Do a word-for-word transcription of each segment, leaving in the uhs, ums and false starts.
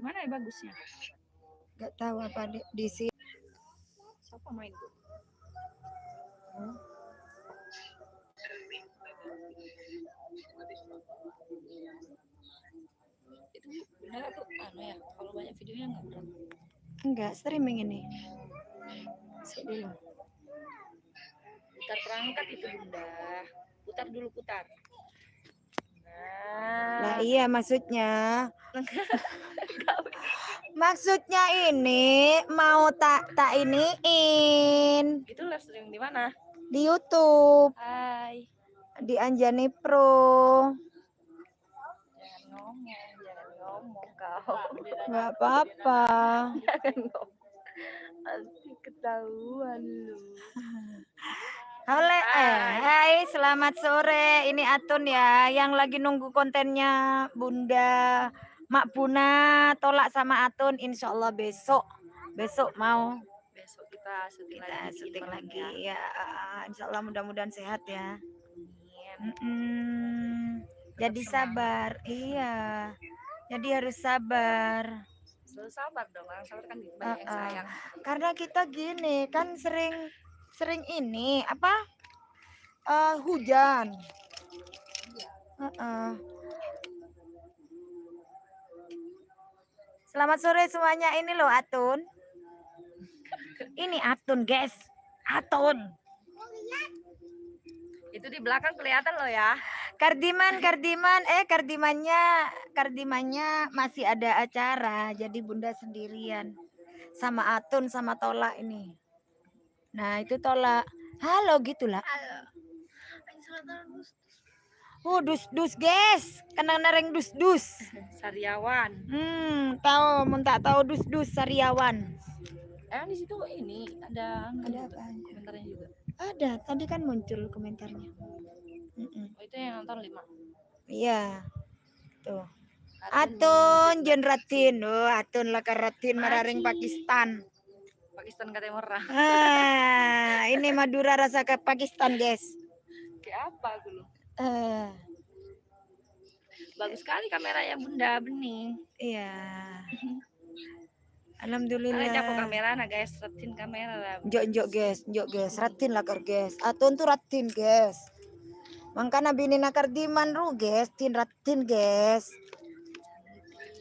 Mana yang bagusnya? Nggak tahu apa di, di sini. Siapa main tuh? Itu benar tuh anu ya, kalau banyak videonya nggak berat. Enggak, streaming ini. Cek dulu. Putar perangkat itu, Bunda. Putar dulu, putar. Lah iya, maksudnya. Maksudnya ini mau tak tak iniin. Itu live streaming di mana? Di YouTube. Hai. Di Anjani Pro. Jangan ngomong, jangan ngomong kau. Nggak apa-apa. Jangan ngomong. Nanti ketahuan lu. Oleh, eh, hai, selamat sore. Ini Atun ya, yang lagi nunggu kontennya Bunda Mak Buna, Tolak sama Atun, insya Allah besok. Besok mau Besok kita syuting kita lagi. syuting Malam lagi. Ya. Ya, insya Allah mudah-mudahan sehat ya. Amin. Mm-mm. Jadi sabar, iya. Jadi harus sabar. Selalu sabar dong, orang sabar kan banyak yang Heeh. Sayang. Karena kita gini kan sering sering ini apa eh, hujan. Heeh. Selamat sore semuanya, ini loh Atun. Ini Atun guys, Atun. Itu di belakang kelihatan loh ya. Kardiman, Kardiman, eh Kardimannya, Kardimannya masih ada acara, jadi Bunda sendirian sama Atun sama Tolak ini. Nah itu Tolak, halo gitulah. Halo. Oh dus dus guys, kenal nareng dus dus. Sariawan. Hmm, tahu, mun tak tahu dus dus Sariawan. Emang di situ ini ada Ada apaan? Komentarnya juga. Ada, tadi kan muncul komentarnya. Mm-mm. Oh, itu yang nonton lima. Iya. Tuh. Atun Jen Ratin. Oh, Atun lakar Ratin mararing Aji. Pakistan. Pakistan katanya murah. Ah, ini Madura rasa ke Pakistan, guys. Kayak apa aku loh? Eh, Bagus sekali kameranya Bunda Bening. Iya. Ada jago Alhamdulillah. Kamera nah guys, Ratin kamera lah. Njok njok guys, njok guys. Ratin lakar guys. Atun tuh Ratin guys. Mangkana binina Kardiman ru guys, Tin Ratin guys.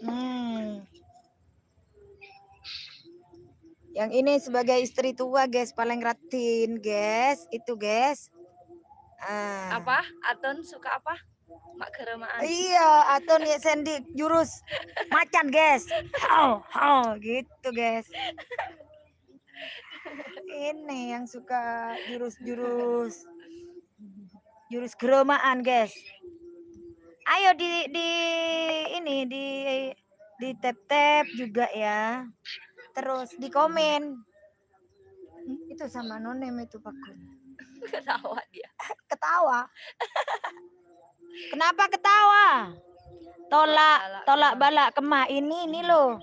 Hmm. Yang ini sebagai istri tua guys, paling Ratin guys, itu guys. Ah. Apa? Atun suka apa? Mak geramaan. Iya, Atun ya Sandy jurus macan guys. Hau, hau gitu guys. Ini yang suka jurus-jurus jurus geromaan guys. Ayo di di ini di di tap-tap juga ya. Terus di komen. Itu sama nonem itu Pakun. Ketawa dia. Ketawa. Kenapa ketawa? Tolak, tolak balak kemah ini ini loh.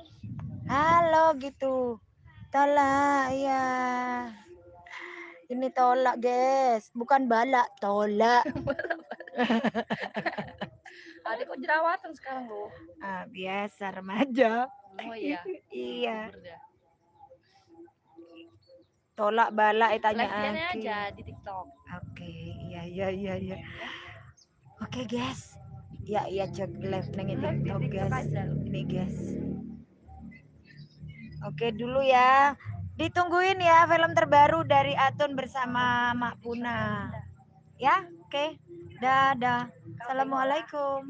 Halo gitu. Tolak ya. Ini tolak guys, bukan balak, tolak. Ada kok jerawatan sekarang loh. Ah, biasa remaja. Oh iya. Iya. Udah. Tolak balak Live-nya etanya aja di TikTok. Oke, iya iya iya iya. Oke guys. Ya iya cek live nang Live di TikTok TikTok guys. aja. Ini guys. Oke dulu ya. Ditungguin ya film terbaru dari Atun bersama Mak Puna. Ya, oke. Dadah. Assalamualaikum.